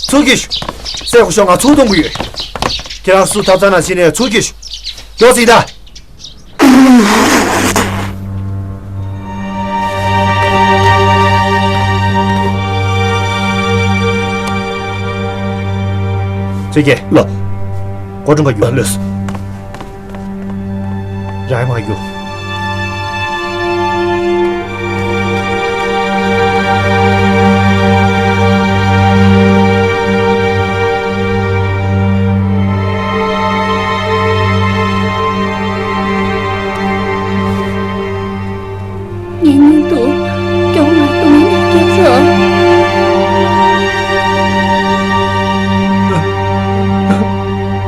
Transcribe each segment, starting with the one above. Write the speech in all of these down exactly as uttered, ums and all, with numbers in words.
ཚུར་གྱིས་ཤོག་སྲས་སྐུ་ཞབས། ང་ཚུར་གཏོང་གི་ཡོད། ཁྱེད་རང་སུ་ཐབ་ཚང་ནང་ཕྱིན་ནས་ཚུར་གྱིས་ཤོག་མགྱོགས་ཙམ་ད། ཚེ་རྒྱལ། ལགས། སྒོ་ཁྲམ་ག་རྒྱུག་ལགས། རའི་མ་ག་རྒྱུག་ངའི་སྙིང་སྡུག་མགྱོགས་ང་སྡུག་བསྔལ་ལས་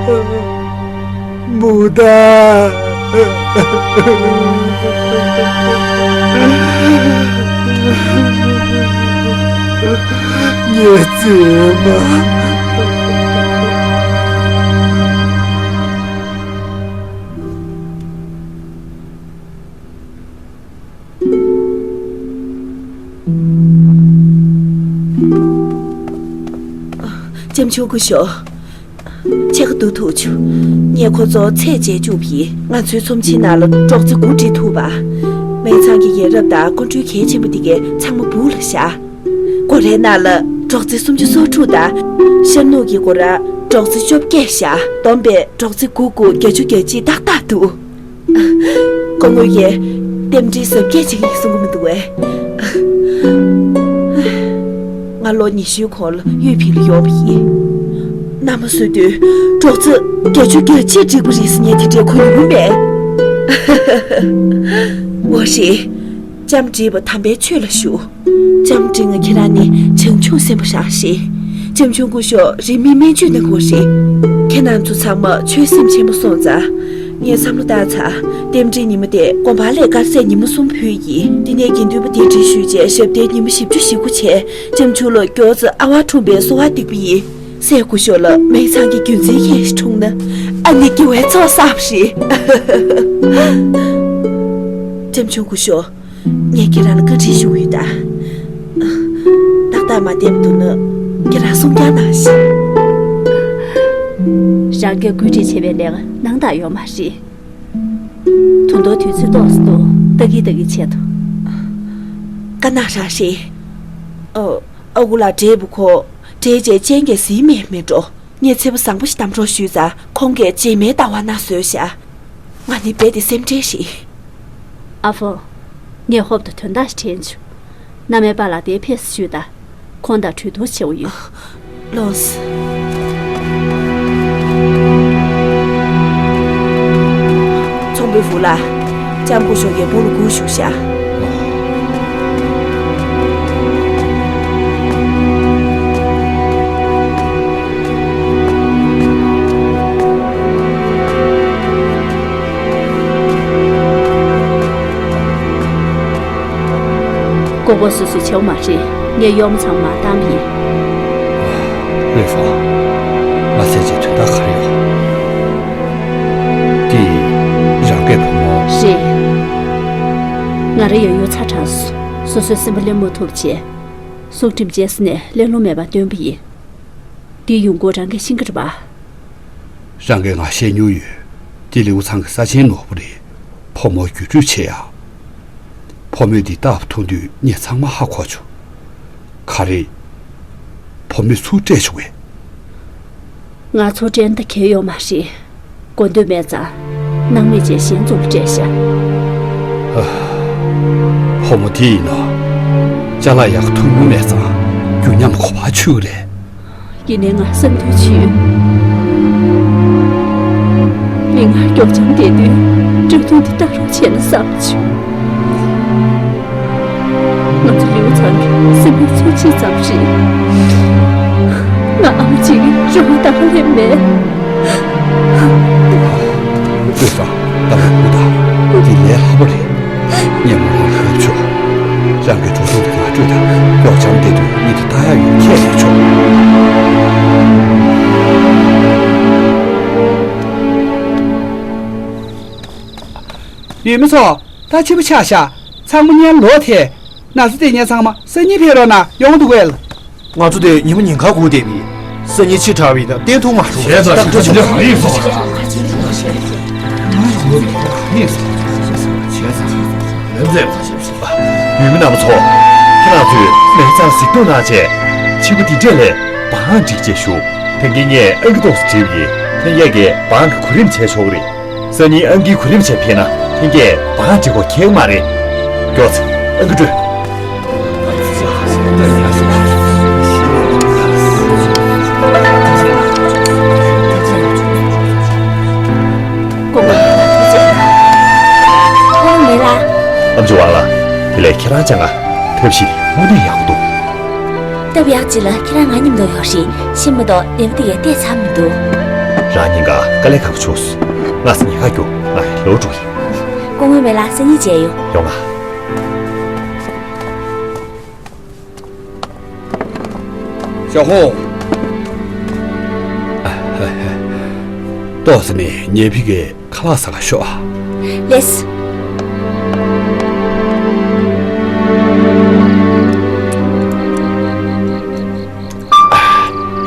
སྐྱོབ་རོགས། མུ་ད། ངའི་མཛེས་མ། ལྕམ་ཆུང་སྐུ་ཞབས། ཕྱེད་ཀ་བསྡུ་ཐུབ་བྱུང་། ངས་ཁོ་ཚོ་ཚད་འཇལ་བཅུག་པ་ཡིན། ང་ཚོའི་ཚོམས་ཆེན་ནང་ལ་སྲོག་རྩི་དགུ་སྒྲིལ་ཐུབ་པ། སྨན་ཚང་གི་ཡ་རབས་དང་སྐུ་མགྲོན་གལ་ཆེན་པོ་དེ་གའི་ཚང་མ་སྦུག་ལ་བཞག་སྒོ་རའི་ནང་ལ་སྲོག་རྩི་སུམ་ཅུ་སོ་དྲུག་དང་། ཤར་ནུབ་ཀྱི་སྒོ་ར་སྲོག་རྩི་བཅོ་བརྒྱད་བཞག་བསྡོམས་པས་སྲོག་རྩི་དགུ་དགུ་བརྒྱད་ཅུ་གྱ་གཅིག་ཏག་ཏག་འདུག་སྐུ་ངོ་ཡིས་རྟེན་འབྲེལ་གཟབ་རྒྱས་བྱེད་ཀྱི་ཡིན་གསུང་གི་མི་འདུག་གས། ང་ལོ་ཉི་ཤུའི་གོང་ལ་གཡུ་ཕིང་ལ་ཡོང་བ་ཡིན། མནའ་མ་བཟོས་དུས་སྲོག་རྩི་བརྒྱད་ཅུ་གྱ་གཅིག་སྒྲིག་པ་རེད་ཟེར་ངས་དེ་འདྲའི་གོ་མྱོང་མེད། འོ་རེད། ལྕམ་དྲིན་པ་དམ་པའི་ཆོས་ལ་ཞུགས། ལྕམ་དྲིན་ང་ཁྱེད་རང་ནི་བྱང་ཆུབ་སེམས་དཔའ་རང་རེད། ལྕམ་ཆུང་སྐུ་ཞབས་རིན་མེད་སྨན་བཅོས་གནང་དགོས་རེད། ཁྱེད་རྣམ་ཚོ་ཚང་མ་ཆོས་སེམས་ཆེན་པོ་སོང་ཙང་། ངས་བསམ་བློ་བཏང་ཚར། རྟེན་འབྲེལ་ཉི་མ་དེ་དགོན་པ་ལས་དཀར་ཟས་ཉི་མ་གསུམ་ཕུལ་ཡིན། དེ་ནས་དགེ་འདུན་པ་སྡེ་སྲིད་ཞུས་བྱས་ཞབས་བརྟན་ཉི་མ་བཞི་བཅུ་ཞེ་དགུ་བྱས། ལྕམ་ཆུང་ལ་མགྱོགས་ཙམ་ཨ་ཝ་འཁྲུངས་པའི་གསོལ་བ་འདེབས་པ་ཡིན། སྲས་སྐུ་ཞབས་ལ་སྨན་ཚང་གི་རྒྱུན་འཛིན་མཁན་ཞིག་འཁྲུངས་ན། ཨ་ནི་དགེ་བའི་ཚོགས་བསགས་པ་རེད། ལྕམ་ཆུང་སྐུ་ཞབས། ངས་ཁྱེད་རང་ལ་བཀའ་འདྲི་ཞུ་གི་ཡོད་ད། ཏག་ཏག་མ་བསྡད་པ་འདུག་ན། ཁྱེད་རང་གསུང་བསྐྱར་གནང་ཞིག་རང་གིས་བཀོད་སྒྲིག་བྱས་པའི་ལས་ཀ་གནང་དག་ཡོད་མ་རེད། ད་དུང་དུས་ཚོད་ཏོག་ཙམ་འདུག་ལྟ་གི་ལྟ་གི་ཆེད་དུ། བཀའ་གནང་རང་རེད། ཨ། ཨ་ཁུ་ལགས་འབྲས་བུ་ཁོ། འབྲས་བཅས་སྤྱན་གྱིས་གཟིགས་མེད་མི་འགྲོ། ངས་ཚེ་བ་བཟང་པོ་ཞིག་བདམས་རོགས་ཞུས་ཙང་ཁོང་གིས་རྗེས་མའི་ཟླ་བ་ནང་བཟོས་བཞག་ང་ནི་རྦད་དེ་སེམས་ཁྲལ་ཞིག་ཨ་ཧྥོ། ངས་ཧོབ་ཏེ་དོན་དག་ཞིག་དྲན་བྱུང་། མནའ་མའི་པཱ་ལགས་དེར་ཕེབས་ཤོག་དང་། ཁོང་དང་གྲོས་བསྡུར་བྱེད་དགོས་ཡོད། ལོས། ཚོང་དཔོན་ཧྥུ་ལགས། ལྕམ་སྐུ་ཞབས་ཀྱིས་སྦུག་ལ་སྒུག་བཞུགས་ཤག་མགོ་སྐོར་སོ་སོས་བྱེད་དགོས་མ་རེད། ངས་གཡོག་མོ་ཚང་མ་བཏང་བ་ཡིན། ལུའི་ཧྥང་། ང་ཟེར་གྱི་དོན་དག་ག་རེ་ཡོད། འདི་རང་གི་བུ་མོ། རེད། ང་རང་ཡང་ཡོད་ཚ་དྲགས་སོང་། སོ་སོའི་སེམས་པ་ལེན་མ་ཐུབ་བྱས། སྲོག་ཁྲིམས་བཅད་ཟིན་ནས་གླེང་སློང་མེད་པར་བཏོན་པ་ཡིན། འདིའི་ཡོང་སྒོ་རང་གིས་ཤེས་ཀྱི་རེད་པ། རང་གིས་ང་བཤད་མྱོང་ཡོད། འདི་ལེའུ་ཚང་གི་ས་ཆེན་ནོར་བུ་རེད། ཕོ་མོ་བརྒྱུད་སྤྲོད་བྱེད་ཡག་ཕོ་མོས་འདི་བཏབ་མཐོང་དུས་ངས་ཚང་མ་ཧ་གོ་བྱུང་། ག་རེ། ཕོ་མོས་ཚུར་སྤྲད་བྱུང་བས། ང་ཚོ་སྤྲད་ན་ད་གལ་ཡོད་མ་རེད། དགོས་འདོད་མེད་ཙང་། སྣང་མེད་བྱས་གཞན་ཚོ་ལ་སྤྲད་ཤག་ཨ། ཕོ་མོ་དེ་ཡིན་ན། ཅ་ལག་ཡག་ཐུག་མྱོང་མེད་ཙང་། རྒྱུ་ཉམས་གོ་བ་ཆོད་རེད། ཡིན་ནའི་ང་སེམས་འདུལ་བྱེད་ཡོད། མིག་སྔར་སྐྱོ་ལྕམ་བསྡད་དུས་སྐྲག་སྣང་འདི་ལྟ་རོགས་བྱས་ན་བསམ་བྱུང་། ང་ཚོ་ལེའུ་ཚང་གི་སེམས་པའི་མཚོན་བྱེད་ཙམ་རེད། ང་ཨ་མ་གཅིག་གི་རེ་བ་ལྟ་བ་ལས་མེད། ལྟོས་དང་། ལྟ་བུ་ད། འདི་ལས་སླ་པོ་རེད། སྙན་མོ་རང་ལྷོད་ཆོག་རང་གི་གྲོགས་ཚོ་དེ་ང་སྤྲོད་དང་། སྐྱོ་ལྕམ་བསྡད་དུས་མི་དེ་ལྟ་ཡག་ཡོད་ཁྱད་ལས་ཆོག་ཡུལ་མི་ཚོ། ད་ཕྱི་པོ་ཆགས་ཤག་ཚང་མ་སྔོན་ལོག་ཐལ། ན་ཚོད་དེ་ངས་ཚང་མ་སང་ཉིན་ཕེབས་རོགས་གནང་། ཡོང་འདུག་གས། ང་ཚོ་དེ་ཉི་མ་ཉིན་གང་སྒུག་བསྡད་པ་ཡིན། སང་ཉིན་ཕྱི་དྲགས་པ་ཡིན་ན་བརྟན་ཐུང་མ་བྱུང་། བྱས་ཙང་ཞིག་ཆ་ལེ་གང་ཡིན་ཟེར་ཅིག་ལབ་ཟེར་བ་ཞིག་ལ་བྱས་ཙང་ལན་ཚད་ཙང་ཞིག་ཞིག་པ། ཡུལ་མི་རྣམ་པ་ཚོ། ཁྱེད་རང་ཚོས་མེད་ཙང་གཟིགས་རྟོག་གནང་བྱས། ཕྱི་པོ་འདི་འདྲས་ལས་བང་སྒྲིག་བྱས་ཞུ། ད་གིན་ངས་ཨང་ཀི་ཏོག་ཙམ་བྲིས་པ་ཡིན། ལྷན་རྒྱས་ཀྱིས་བང་གི་གོ་རིམ་བྱས་ཆོག་གི་རེད། སང་ཉིན་ཨང་ཀིའི་གོ་རིམ་བྱས་ཕེབས་ན་ལྷན་རྒྱས་བང་སྒྲིག་དགོས་ཁེལ་གི་མ་རེད། མགྱོགས་ཙམ་ཨང་ཀི་སྤྲོད། ཨམ་ཆི་ཝང་ལགས། དེ་ལས་ཁྱེད་རང་ཅག་ང་ཐབས་ཤེས་དེ་དངོས་གནས་ཡག་པོ་འདུག་སྟབས་ཡག་ཅིག་ལ་ཁྱེད་རང་ང་མཉམ་དུ་ཡོད་རེད། ཤེས་མ་གཏོགས་འདེམས་སྟེགས་ཀྱི་བལྟས་ཚར་མི་འདུག་རང་གཉིས་ཀ་དཀའ་ལས་ཁག་པོ་བྱུང་སོང་། ང་ཚོ་ཉལ་ཁ་རྒྱུགས། ང་ལོག་འགྲོ་ཡིན། སྐུ་ངོ་མེ་ལགས། སང་ཉིན་མཇལ་ཡོང་། ཡོང་ང་། ཞའོ་ཧོ། ཏོག་ཙམ་ནས་ཉལ་ཕི་གའི་ཁ་ལག་ཟ་ག་ཤོག་ཨ། ལེས།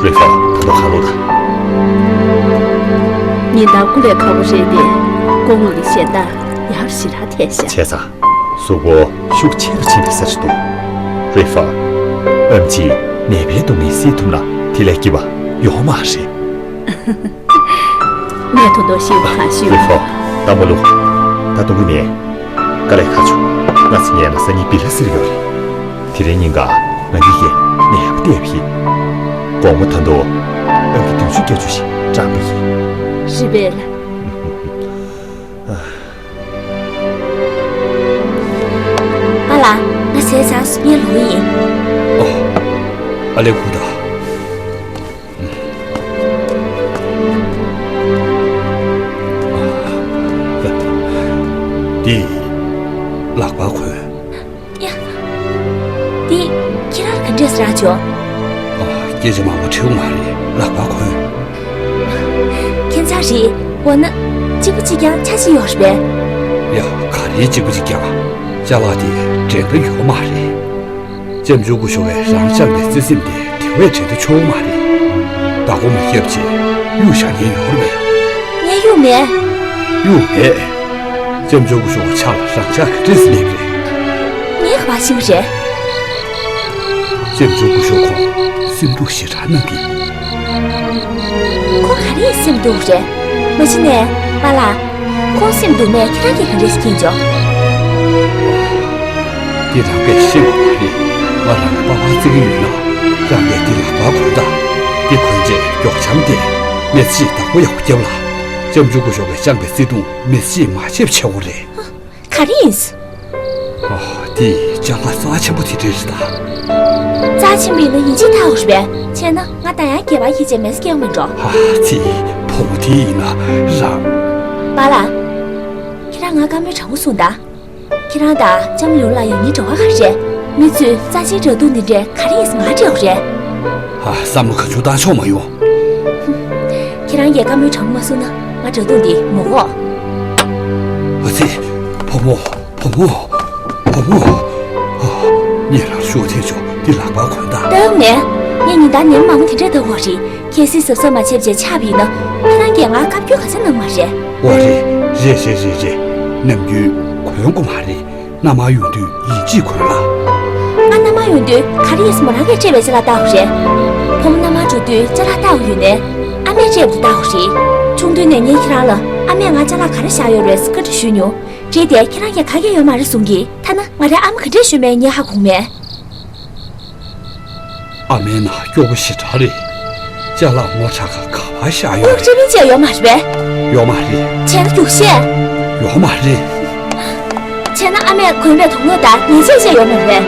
རེ་ཧྥ། ད་དུང་ཁ་ལོ་ད། ཉིན་ལྟར་སྐུ་ལས་ཁག་པོ་རེད་དེ། སྐུ་ངོ་གི་ཞལ་ལྟ་ཡར་ཞེ་དྲག་ཐལ་ཤག་བྱས་ཙང་གཟུགས་པོ་ཤུགས་ཆེ་རུ་ཕྱིན་པའི་ས་ཞིག་འདུག་རེ་ཧྥ། ཨམ་ཆི་ནད་པའི་སྡུག་བསྔལ་སེལ་ཐུབ་ན་དེ་ལས་སྐྱིད་པ་ཡོད་མ་རེད། ངས་ཐུགས་དོགས་ཤེས་པ་གང་ཞུས། རེ་ཧྥ། ད་མ་ལུ། ད་དུང་ནས། དཀའ་ལས་ཁག་བྱུང་། ང་ཚོ་ཉལ་ན་སང་ཉིན་བི་ལ་ཟེར་ཡོད་རེད། དེ་རིང་ཉིན་གང་ང་གཉིས་ཀྱིས་ནད་ཡག་པོ་བལྟས་པ་ཡིན། དགོང་མོ་ད་དུང་ཨང་ཀི་བདུན་ཅུ་བརྒྱད་ཅུ་ཞིག་བཀྲམ་པ་ཡིན། རེད་པས་ལགས། པཱ་ལགས། ང་ཟས་ཚར་སོང་། ངས་ལོག་གི་ཡིན། ཨོ། ཨ་ལེ་ཁུ་ད། འདི་ལག་པ་གོན། ཡ། འདི་ཁྱེད་རང་ག་འདྲས་རག་བྱུང་། ཨ། སྐད་ཆ་མང་པོ་དྲིའོ་མ་རེད། ལག་པ་གོན། ཁྱད་མཚར་རེད། འོ་ན། གཅིག་པ་གཅིག་རྐྱང་ཆ་གཅིག་ཡོད་རེད་པས། ཡ། ག་རེ་གཅིག་པ་གཅིག་རྐྱང་། ཅ་ལག་དེ་འགྲན་ཟླ་ཡོད་མ་རེད། ལྕམ་ཆུང་སྐུ་ཞབས་ཀྱིས་རང་བཅངས་པའི་བརྩེ་སེམས་དེ་དེ་བས་འགྲན་ཟླ་ཆོག་མ་རེད། བདག་པོ་མ་བརྒྱབ་རྗེས་གཡུག་བཞག་མཁན་ཡོད་རེད་པས། ངས་གཡུག་མེད། གཡུག་མེད། ལྕམ་ཆུང་སྐུ་ཞབས་ཀྱི་ཕྱག་ལ་རང་ཕྱག་ག་འདྲས་སླེབས་རེད། ངས་ག་པར་ཤེས་ཀྱི་རེད། ལྕམ་ཆུང་སྐུ་ཞབས་ཁོང་སེམས་སྡུག་ཞེ་དྲག་གནང་གི། ཁོ་ག་རེ་སེམས་སྡུག་རེད། མ་གཞི་ནས་པཱ་ལགས། ཁོང་སེམས་སྡུག་མེད་ཁྱེད་རང་གིས་ག་འདྲས་མཁྱེན་བྱུང་། འདི་རང་པས་ཤེས་པ་མ་རེད། ང་རང་གི་པ་ཕར་བརྩི་གི་ཡོད་ན། རང་པས་འདི་ལག་པར་གོན་དང་། འདི་གོན་རྗེས་མགྱོགས་བྱམས་ཏེ། མི་ཚེ་བདག་པོ་ཡག་པོ་བརྒྱབ་ལ། ལྕམ་ཆུང་སྐུ་ཞབས་ཀྱིས་བཅངས་པའི་བརྩེ་དུང་མི་ཚེ་མ་ཆད་ཆེ་བོ་རེད། ག་རེ་ཡིན། ཨ། འདི་ཅ་ལག་རྩ་ཆེན་པོ་དེ་འདྲ་རེད་ད། རྩ་ཆེན་པོ་ཡིན་ན་ཡིན་གཅིག་ཐག་ཆོད་རེད་པས། བྱས་ན་ང་ད་ཡང་སྒལ་པར་འཁྱེར་བྱས་མེ་སྲེག་རྒྱག་མི་འགྲོ། ཨ་ཙི། བུ་མོ་དེ་ཡིན་ན་རང་། པཱ་ལགས། ཁྱེད་རང་ང་བཀའ་མོལ་དྲང་པོ་གསུངས་དང་། ཁྱེད་རང་དང་ལྕམ་ལུ་ལགས་ཡོང་སྙིང་བྲོ་བ་ག་རེ་རེད། མི་ཚོས་རྩ་ཆེའི་འགྲོ་འདུག་འདི་འདྲའི་ག་རེ་ཡིན་ང་སྤྲད་དགོས་རེད། ཨ། བསམ་བློ་ག་ཚོད་བཏང་ཆོག་མ་ཡོང་། ཁྱེད་རང་གིས་བཀའ་མོལ་དྲང་པོ་མ་གསུངས་ན་ང་འགྲོ་འདུག་འདི་མི་འོང་། ཨ་ཙི། བུ་མོ། བུ་མོ། བུ་མོ། ཨ། ངས་རང་ཤོག་ཐེངས་ཆོག་འདི་ལག་པར་གོན་དང་། ལྟ་ཡོང་མེད། ངས་ཉིན་ལྟར་ནད་མང་པོ་དེ་འདྲ་ལྟ་དགོས་རེད། གལ་སྲིད་གཟབ་གཟབ་མ་བྱས་པ་བྱས་ཆགས་པ་ཡིན་ན། ཁྱེད་རང་གིས་ང་བཀའ་བཀྱོན་ག་ཚོད་གནང་མ་རེད། འོ་རེད། རེད་རེད་རེད་རེད། ནམ་རྒྱུན་གོན་དགོས་མ་རེད། མནའ་མར་ཡོང་དུས་ཡིན་གཅིག་གོན་ལ། ང་མནའ་མར་ཡོང་དུས་ག་རེ་ཡིན་མོ་རང་གིས་སྤྲད་པའི་ཅ་ལག་ལྟ་དགོས་རེད། བུ་མོ་མནའ་མར་འགྲོ་དུས་ཅ་ལག་ལྟ་དགོས་ཡོད་ནའི། ཨ་མས་སྤྲད་པ་དེ་ལྟ་དགོས་རེད། ཆུང་དུས་ནས་ངས་ཁྱེད་རང་ལ་ཨ་མས་ང་ཅ་ལག་ག་རེ་བཞག་ཡོད་རེད་བཀའ་འདྲི་ཞུས་མྱོང་། རེད་དེ་ཁྱེད་རང་གིས་ག་གེ་ཡོད་མ་རེད་གསུང་གི། ཐ་ན་ང་རའི་ཨ་མ་ག་འདྲས་ཞུས་མེད་ངས་ཧ་གོ་མེད། ཨ་མའི་ནང་སྐྱོ་པོ་ཞེ་དྲག་རེད། ཅ་ལག་ངོ་ཚ་ག་ག་པར་བཞག་ཡོད་རེད། སྐྱོ་པོ་ཅི་ཡོད་མ་རེད་པས། ཡོད་མ་རེད། བྱས་ན་རྒྱུགས་ཤེས། ཡོད་མ་རེད། བྱས་ན་ཨ་མས་གོན་པའི་དུང་ལོ་དང་ཉལ་ཆས་བཅས་ཡོད་མ་རེད།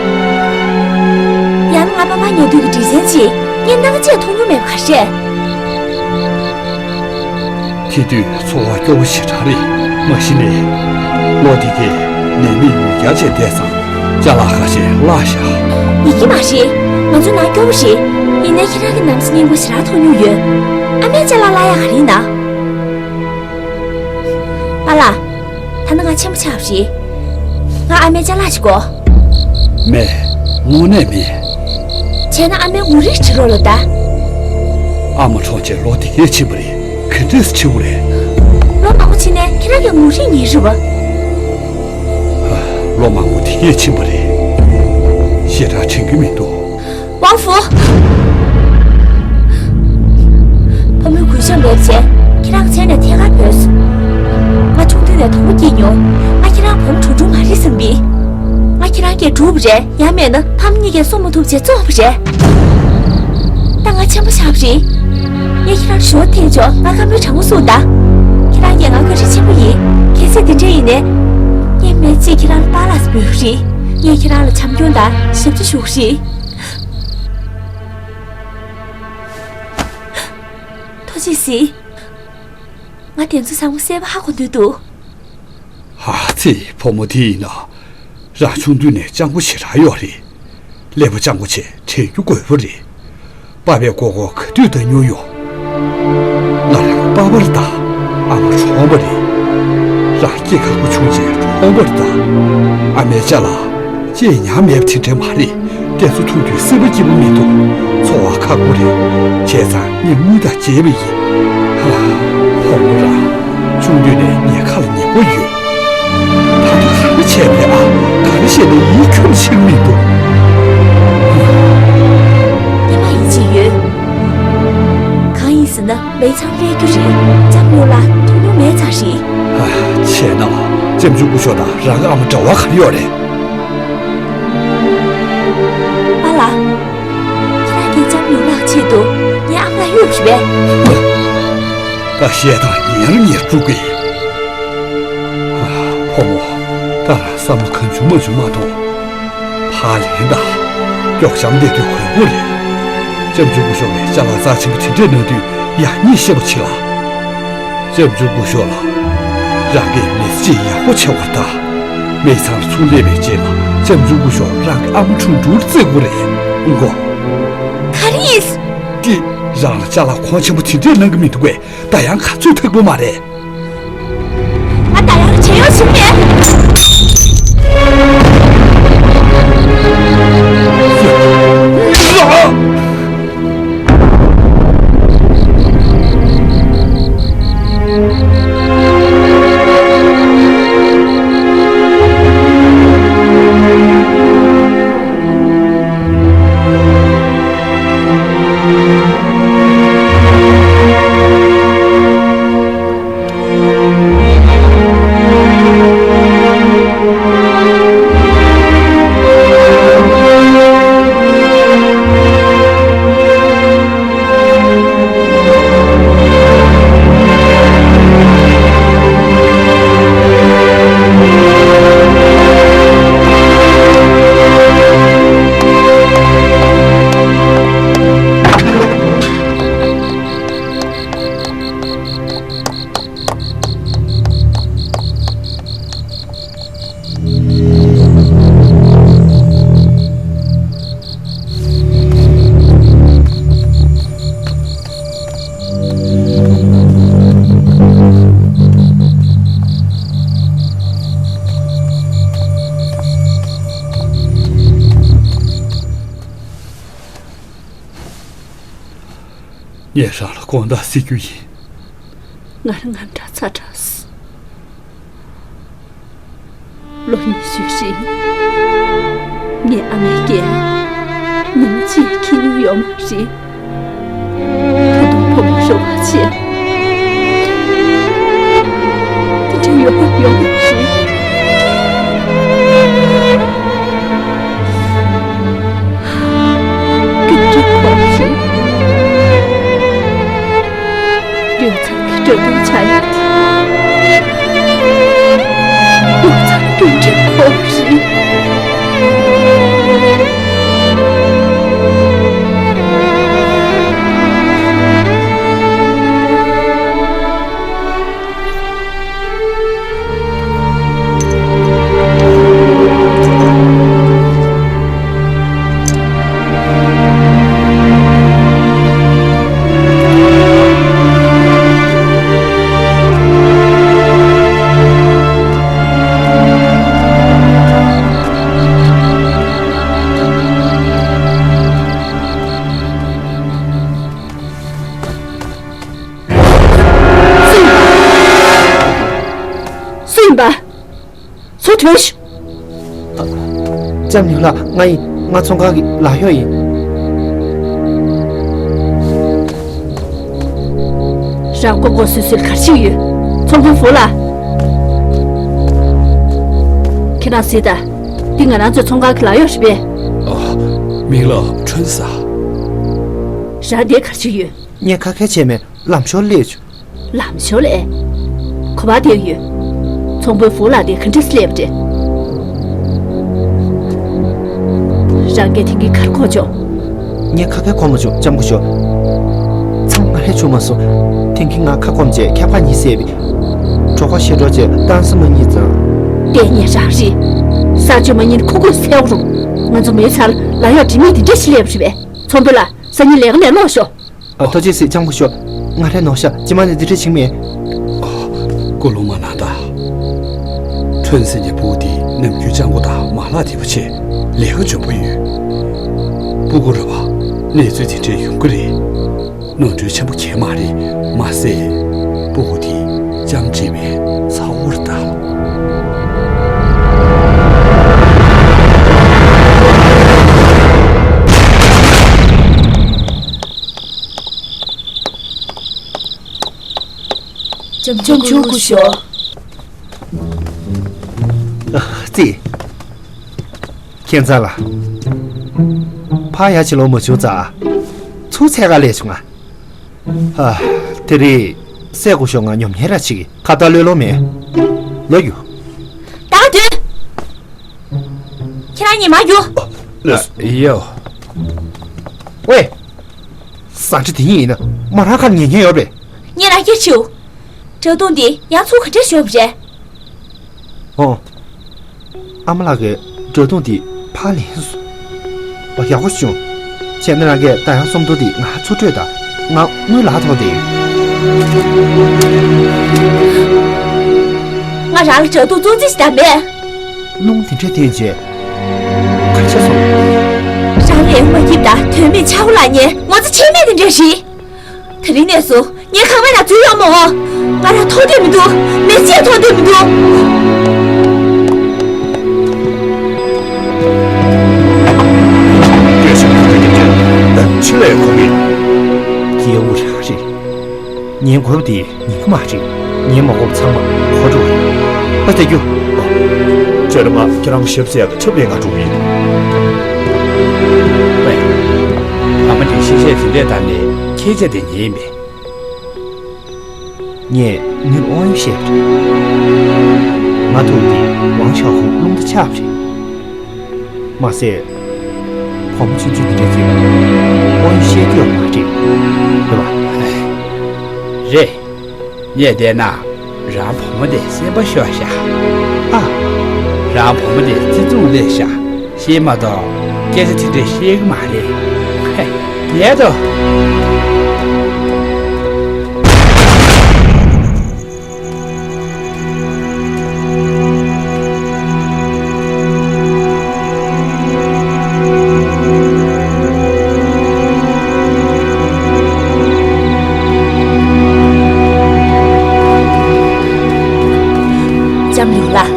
ཡང་ན་ང་པ་ཕ་ཉལ་དུས་ཀྱི་སྒྲིག་ཆས་ཅིག་ངས་སྣང་ཆས་མཐོང་མྱོང་མེད་པ་ག་རེ་རེད། དེ་དུས་ཚོར་བ་སྐྱོ་བོ་ཞེ་དྲག་རེད། མ་གཞི་ནས་ལོ་འདི་གས་ནད་མེད་ཡུལ་གྱར་བྱས་བསྡད་ཙང་ཅ་ལག་ཁ་ཤས་བརླག་བཞག་ཡིན་གྱི་མ་རེད། ང་ཚོ་ནང་སྐྱོ་བོ་རེད། ཡིན་ནའི་ཁྱེད་རང་གི་ན་བཟའ་སྙིང་པོ་ཞེ་དྲག་མཐོང་མྱོང་ཡོད། ཨ་མས་ཅ་ལག་བརླག་ཡག་ག་རེ་ཡིན་ན། པཱ་ལགས། ད་ནི་ང་ཆེན་པོ་ཆགས་པ་རེད། ང་ཨ་མའི་ཅ་ལག་ཅིག་དགོས། མེད། དངོས་གནས་མེད། བྱས་ན་ཨ་མའི་ངོ་རིས་བྲིས་རོགས་ལབ་ད། ཨ་མ་གྲོངས་རྗེས་ལོ་འདི་གས་ཕྱིན་པ་རེད། ག་འདྲས་ཕྱིན་པ་རེད། ལོ་མང་པོ་ཕྱིན་ནས་ཁྱེད་རང་གི་ངོ་རིས་རྙེད་རེད་བ། ལོ་མང་པོ་འདི་གས་ཕྱིན་པ་རེད། ཞེ་དྲག་དྲན་གྱི་མི་འདུག་ཝང་ཧྥུ། བུ་མོའི་གུས་ཞབས་མེད་བྱས་ཁྱེད་རང་མཚན་ནས་ཐད་ཀར་བུད་སོང་། ང་ཆུང་དུས་ནས་དོགས་པ་སྐྱེས་མྱོང་། ང་ཁྱེད་རང་བུ་མོ་གྲུང་གྲུང་མ་རེད་བསམ་པས། ང་ཁྱེད་རང་སྐད་སྒྲུབ་པ་རེད། ཡང་མེད་ན་ཕ་མ་གཉིས་ཀས་སྲུང་མ་ཐུབ་བྱས་བཙོངས་པ་རེད། ད་ང་ཆེན་པོ་ཆགས་པ་རེད། ངས་ཁྱེད་རང་ཞུ་བ་འཐེན་ཆོག་ང་བཀའ་མོལ་དྲང་པོ་གསུངས་དང་། ཁྱེད་རང་གིས་ང་བཀའ་དྲིན་ཆེན་པོ་ཡིན། གལ་སྲིད་དེ་འདྲ་ཡིན་ནའི། ངས་སྨན་རྩིས་ཁྱེད་རང་ལ་པཱ་ལགས་སུ་འབོད་ཀྱི་རེད། ངས་ཁྱེད་རང་ལ་བྱམས་སྐྱོང་དང་ཞབས་ཕྱི་ཞུ་གི་རེད། ཐུགས་རྗེ་གཟིགས། ང་དེ་ཚོ་ཚང་མ་གསལ་པོ་ཧ་གོ་འདོད་འདུག་ཧ་ཙི། བུ་མོ་དེ་ཡིན་ན། རང་ཆུང་དུས་ནས་སྤྱང་པོ་ཞེ་དྲག་ཡོད་རེད། ཀླད་པ་སྤྱང་པོ་བྱས་དྲན་རྒྱུ་དགོས་པ་རེད། པ་ཕའི་མགོ་སྐོར་ག་དུས་ལྟ་མྱོང་ཡོད། ང་རང་པ་ཕར་ད་ཨ་མ་གྲོངས་པ་རེད། རང་སྐྱེ་ཁག་པོ་བྱུང་རྗེས་གྲོངས་པ་རེད་ད། ཨ་མའི་ཅ་ལག་ཅི་ཡང་མེད་པ་དེ་འདྲ་མ་རེད། དེ་ཚོ་མཐོང་དུས་སེམས་པ་སྐྱིད་པོ་མི་འདུག་འཚོ་བ་ཁག་པོ་རེད། བྱས་ཙང་ངས་དངུལ་དང་བརྗེས་པ་ཡིན། ཧ། བུ་མོ་རང་། ཆུང་དུས་ནས་ངའི་ཁ་ལ་ཉན་པོ་ཡོད། ད་ལྟ་ག་རེ་བྱས་པས་ཨ། ག་རེ་བྱས་ནས་ཡིད་ཁྱོད་ཕྱིར་མི་འདུག་ངས་མ་ཡིད་ཆེས་ཡོད། གང་ཡིན་ཟེར་ན་མེ་ཚང་སླེབས་རྒྱུ་རེད། ལྕམ་ཡོང་ལ་ཐུག་མྱོང་མེད་ཙང་རེད། ཨ། བྱས་ན་ལྕམ་ཆུང་སྐུ་ཞབས་དང་རང་གི་ཨ་མ་འབྲེལ་བ་ག་རེ་ཡོད་རེད། པཱ་ལགས། ཁྱེད་རང་གིས་ལྕམ་ཡོང་ལགས་ཆེད་དུ་ངའི་ཨ་མ་ལ་གཡུགས་པ་རེད་པས། ད་བཤད་སྟངས་ཉེར་ཉེར་དཀྲུག་གི། ཨ། བུ་མོ། ད་རང་བསམ་བློ་གང་བྱུང་མ་བྱུང་མ་གཏོང་། ཕར་ལེན་དང་། མགྱོགས་བྱམས་བསྡད་དུས་དགོས་མཁོ་རེད། ལྕམ་ཆུང་སྐུ་ཞབས་ཀྱིས་ཅ་ལག་རྩ་ཆེན་པོ་དེ་འདྲས་གནང་དུས་ཡག་ཉེས་ཤེས་པ་བྱེད་ལ། ལྕམ་ཆུང་སྐུ་ཞབས་ལགས། རང་གིས་མི་ཚེ་གཅིག་ཡག་པོ་བྱེད་པར་གདའ། མི་ཚང་ཚུར་སླེབས་པའི་རྗེས་ལ་ལྕམ་ཆུང་སྐུ་ཞབས་རང་གི་ཨ་མ་ཁྲུང་ཁྲུང་བརྩི་དགོས་རེད། མགོ། ག་རེ་ཡིན། ཀི། རང་ལ་ཅ་ལག་གོང་ཆེན་པོ་དེ་འདྲས་གནང་གི་མི་འདུག་གས། ད་ཡང་ག་ཚོད་ཐུག་པོ་མ་རེད། ང་ད་ཡང་བྲེལ་ཡོད་བྱེད་མེད། ངས་རང་ལ་དགོངས་དག་གཟིགས་རྒྱུ་ཡིན། ང་རང་ངམ་དྲག་ཚ་དྲགས། ལོ་ཉི་ཤུ་རིང་ངའི་ཨ་མའི་སྐད་ཉི་མ་གཅིག་འཁྱེར་མྱོང་ཡོད་མ་རེད། ད་དུང་བུ་མོ་རེ་བ་བྱས། དེ་འདྲ་ཡོང་ཡོང་བ་རེད། སྐྱིད་འདྲ་ཁོག་རེད། ཡོད་ཚད་ཀྱི་སྤྲོ་སྟོན་བྱ་ཡག་དེ། ཡོད་ཚད་སྐྱིད་འདྲ་ཁོག་རེད། ལགས། ང་ཡིན། ང་ཚོང་ཁང་གི་ལག་གཡོག་ཡིན། རང་མགོ་སྐོར་སོད་སོད་ག་རེ་བྱེད་ཀྱི་ཡོད། ཚོང་དཔོན་ཧྥུ་ལགས། ཁྱེད་རང་གཟིགས་དང་། འདི་ང་རང་ཚོའི་ཚོང་ཁང་གི་ལག་གཡོག་རེད་པས། ཨ། མིང་ལ་ཁྲོན་ས། རང་འདིར་ག་རེ་བྱེད་ཀྱི་ཡོད། ངས་ཁ་སྐད་བྱས་མེད། ལམ་ཞོར་སླེབས་བྱུང་། ལམ་ཞོར་ལ། ག་པར་བསྡད་ཡོད། ཚོང་དཔོན་ཧྥུ་ལགས་དེ་ག་འདྲས་སླེབས་པ་རེད། རང་གིས་དེང་གི་ག་རེ་གོ་བྱུང་། ངས་ཁ་སྐད་གོ་མ་བྱུང་། ལྕམ་སྐུ་ཞབས། ཚང་མ་ལྷད་བྱུང་མ་སོང་། དེང་གི་ང་ཁ་སྐོམ་བྱས་ཁྱབ་ཁ་གཉིས་བསད་པས། གྲོད་ཁོག་བཤལ་འགྲོ་བྱས་བཏང་ས་མ་རྙེད་ཙང་། བལྟས་ཉན་རང་རེད། ས་ཆུ་མ་རྙེད་ཁུ་ཁུ་སེལ་རུང་། ང་ཚོ་མོའི་རྩར་ལག་གཡོག་དྲི་མེད་དེ་འདྲས་ཞིག་སླེབས་པ་རེད་པས། ཚོང་དཔོན་ལགས། སང་ཉིན་ལས་ཀ་ནས་ལོག་ཤོག་ཨ། ཐུགས་རྗེ་གཟིགས། ལྕམ་སྐུ་ཞབས། ང་རེ་ནོར་ཤག་ཅི་མ་ནས་འདི་འདྲ་བྱིང་མེད། ཨ། སྐུ་རླུང་མ་གནང་དང་། ཁྲོན་སེང་གི་སྤུ་གུ་དེ་ནམ་རྒྱུན་སྤྱང་པོ་དང་མ་ལག་བདེ་པོ་བྱས། ལས་ཀ་འཇོན་པོ་ཡོད། སྤུ་གུ་རེད་པ། གནས་ཚུལ་དེ་འདྲས་ཡོང་གི་རེད། ནོར་འཁྲུལ་ཆེན་པོ་གང་ཡང་མ་རེད། མ་ཟད། སྤུ་གུ་དེ་ལྕམ་དྲིས་པའི་ཚ་བོ་རེད་ད། ལྕམ་ཆུང་སྐུ་ཞབས། ཨ། ཙི། ཁྱེད་ཚང་ལ། ཕ་ཡ་ཆེ་ལོ་མ་བྱུང་ཙང་། ཚུར་འཚོལ་ག་སླེབས་བྱུང་ང་། ཨ། དེ་རིང་སྲས་སྐུ་ཞབས་ང་ཉོབ་ཉེས་ར་བྱེད་ཀྱི། ཁ་བརྡ་གློད་ལོང་མེད། ལོ་རྒྱུ། ད་ག་དུས། ཁྱེད་རང་ཉི་མ་རྒྱུ། ཨ། ཡོ། ཝེ། ཟ་འདྲེ་དེ་གཉིས་ཡིན་ན་མོ་རང་ཁ་ལ་ཉན་མཁན་ཡོད་པས། ངས་རང་སྐྱེར་ཆེའུ། འདྲ་མདུང་འདི་ཡང་ཚུར་ག་འདྲས་ཤོར་བ་རེད། ཨོ། ཨ་མ་ལགས་ཀྱིས་འདྲ་མདུང་འདི་ཕར་ལེན་སོང་། ཨོ། ཡག་པོ་བྱུང་། བྱས་ན་རང་གིས་ད་ཡང་སུམ་མདོ་འདི་ང་ཚུར་སྤྲོད་དང་། ང་དངུལ་ལག་ཐོག་བསྡད་ཡོད། ང་རང་ལ་འདྲ་མདུང་བཙོང་རྩིས་ཤིག་དང་མེད། རླུང་དེ་འདྲས་བསྟན་རྗེས། ག་ཆེ་སོང་། རང་ལས་མ་སྐྱིད་དང་དོན་མེད་ཆག་སྒོ་ལངས་ཉེན་ངོ་ཚ་ཆེ་མེད་དེ་འདྲས་རེད། དེ་རིང་ནས་བཟུང་ངའི་ཁང་པའི་ནང་འཛུལ་ཡོང་མི་འོང་། ང་རང་མཐོང་འདོད་མི་འདུག་མི་ཚེ་མཐོང་འདོད་མི་འདུག་སྐད་ཆ་མ་འདྲི་རྒྱུ་དེ་ཕྱི་ལས་གོ་གི། སྐྱེ་བོ་རང་རེད། ངའི་དགོས་པ་དེ་ཉན་གི་མ་རེད། ངས་མ་དགོས་པ་ཚང་མ་ཁོ་སྤྲོད་རེད། ཨ། བསྡད་རྒྱུ། ཨོ། སྤྱིར་ང་ཁྱེད་རང་ཞབས་ཟས་ཀྱི་ཆབ་ལས་ང་འགྲོ་གི་ཡིན། ཝེ། ཨ་མ་དེ་གཤིས་ཀ་དེ་འདྲས་བཏང་ནས་ཁྱེད་ཅག་དེ་ཉན་ཡིན་པས། ངས་ངའི་དབང་ཡོད་བཤད་པ་རེད། ང་ཐུག་དེ་ཝང་ཞའོ་ཧུའེ་རླུང་རྟ་ཆག་པ་རེད། མ་ཟད། བུ་མོ་ཆུང་ཆུང་འདི་འདྲ་ཅིག་ཨོ་ཡིན་བཤད་རྒྱུ་ཡོད་མ་རེད། རེད་པ། རེད། ངས་བལྟས་ན། རང་བུ་མོ་དེ་སེམས་པ་ཤོར་ཤག་ཨ། རང་བུ་མོ་དེ་བརྩི་མཐོང་སླེབས་ཤག་བཤད་མ་གཏོགས་སྐད་ཆ་དེ་འདྲས་བཤད་གི་མ་རེད། ཧེ། ཉལ་དོ། ལྕམ་ལིའུ་ལགས།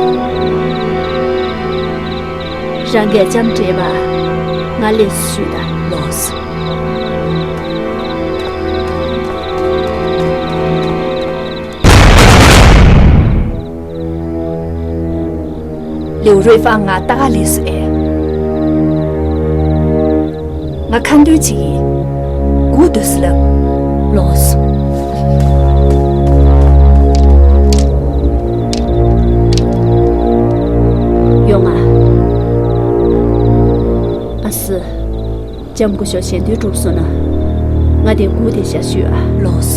རང་གིས་ལྕམ་སྤྲད་པ། ང་ལས་སུ་ཞུས་དང་། ལོས། ལིའུ་རུའེ་ཧྥང་ང་ལྟ་ག་ལས་སུ་ཨེ། ང་ཁ་འདོན་བྱེད་ཀྱི་ཡིན། སྒུག་སྡོད་ཟེར་ལབ། ལོས། ཡོང་ང་། ཨ་སི། ལྕམ་སྐུ་ཞབས་ཞལ་འདོན་གྲུབ་སོང་ན། ང་དེ་སྒུག་བསྡད་བཞག་ཞུས་ཨ། ལོས།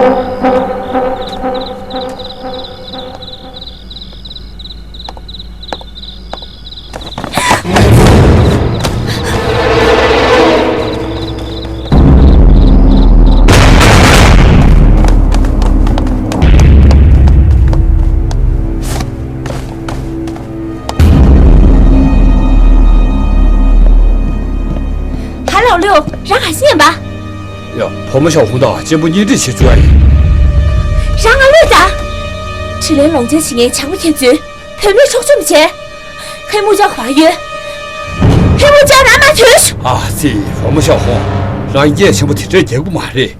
ཧ་ལའོ་ལིའུ། རང་ག་ཤེད་ཡིན་པ། ཡ། བུ་མོ་ཞའོ་ཧུང་དང་གཅེན་པོ་གཉེན་སྒྲིག་བྱེད་བཅུག་ཨ་ཡིན། རང་ང་བློས་བཏང་། དྲིན་ལན་ལོག་འཇལ་བྱེད་མཁན་བྱམས་པོ་ཁྱེད་ཚོས་བུད་མེད་འཕྲོག་བཅོམ་བྱས། ཧེ་མུ་ཅའོ་ག་པར་ཡོད། ཧེ་མུ་ཅའོ་རང་མ་ཐོན། ཨ་ཙི། བུ་མོ་ཞའོ་ཧུང་། རང་སྐད་ཆེན་པོ་དེ་འདྲས་རྒྱག་གི་མ་རེད།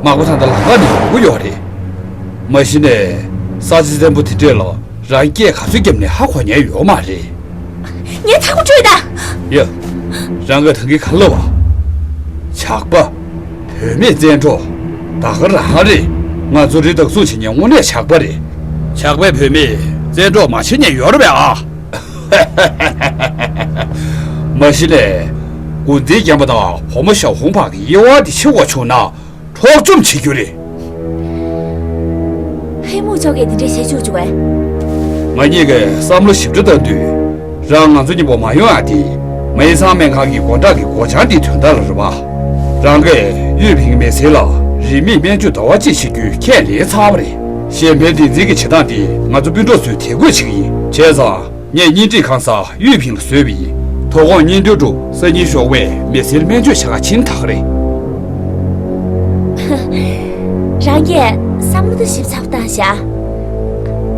མག་པ་ད་ལྟ་ལམ་ཁ་ནས་ཡོང་གི་ཡོད་རེད། མ་གཞི་ནས་ས་ཆ་བཙན་པོ་དེ་འདྲས་ལ་རང་སྐད་ག་ཚོད་བརྒྱབ་ནས་ཧ་གོ་མཁན་ཡོད་མ་རེད། ངས་ཐག་པ་གཅོད་ད། ཡ། རང་གིས་ད་གིན་ག་ལབ་པ། ཇག་པ། བུད་མེད་བཙན་འཕྲོག་ད་ག་རང་རེད། ང་ཚོ་རི་དྭགས་སྲུང་བྱེད་མཁན་དངོས་གནས་ཇག་པ་རེད། ཇག་པས་བུད་མེད་བཙན་འཕྲོག་མ་བྱེད་མཁན་ཡོད་རེད་པས་ཨ། མ་གཞི་ནས་འགོ་འཛིན་རྒན་པ་དང་བུ་མོ་ཞའོ་ཧུང་བར་གྱི་དབྱེ་བ་འདི་ཕྱེ་དགོས་བྱུང་ན། འཕྲོག་བཅོམ་བྱེད་རྒྱུ་རེད། ཧེ་མུ་ཅའོ་གིས་འདི་འདྲས་བྱེད་བཅུག་བཅུག་པས། ང་གཉིས་ཀྱིས་བསམ་བློ་ཞིབ་ཕྲ་བཏང་དུས། རང་ང་ཚོ་མཉམ་པོ་མ་ཡོང་ཡ་དེ། མའི་ཚང་སྨན་ཁང་གི་སྒོ་འགྲམ་གྱི་སྒོ་བྱང་འདིའི་དོན་དག་ལ་རེད་པ། རང་གིས་ཡུས་ཕིང་མི་ཚེ་ལ་རིན་མེད་སྨན་བཅོས་ཟླ་བ་གཅིག་བྱེད་རྒྱུའི་ཁས་ལེན་ཚར་བ་རེད། གཞན་ཕན་བདེན་འཛིན་གྱི་བྱེད་སྟངས་འདི་ང་ཚོ་སྤུན་གྲོགས་ཚོས་དད་གུས་བྱེད་ཀྱི་ཡིན། བྱས་ཙང་། ངས་གཉེན་སྒྲིག་ཁང་གསར་ཡུས་ཕིང་ལ་བཟོས་པ་ཡིན། དོ་དགོང་གཉིས་འདོད་དྲུག་སང་ཉིན་ཞོགས་པའི་མི་ཚེར་སྨན་བཅོས་བྱ་ག་ཕྱིན་ད་ག་རེད། རང་གིས་བསམ་བློ་ད་ཞིབ་ཚགས་པོ་བཏང་བཞག་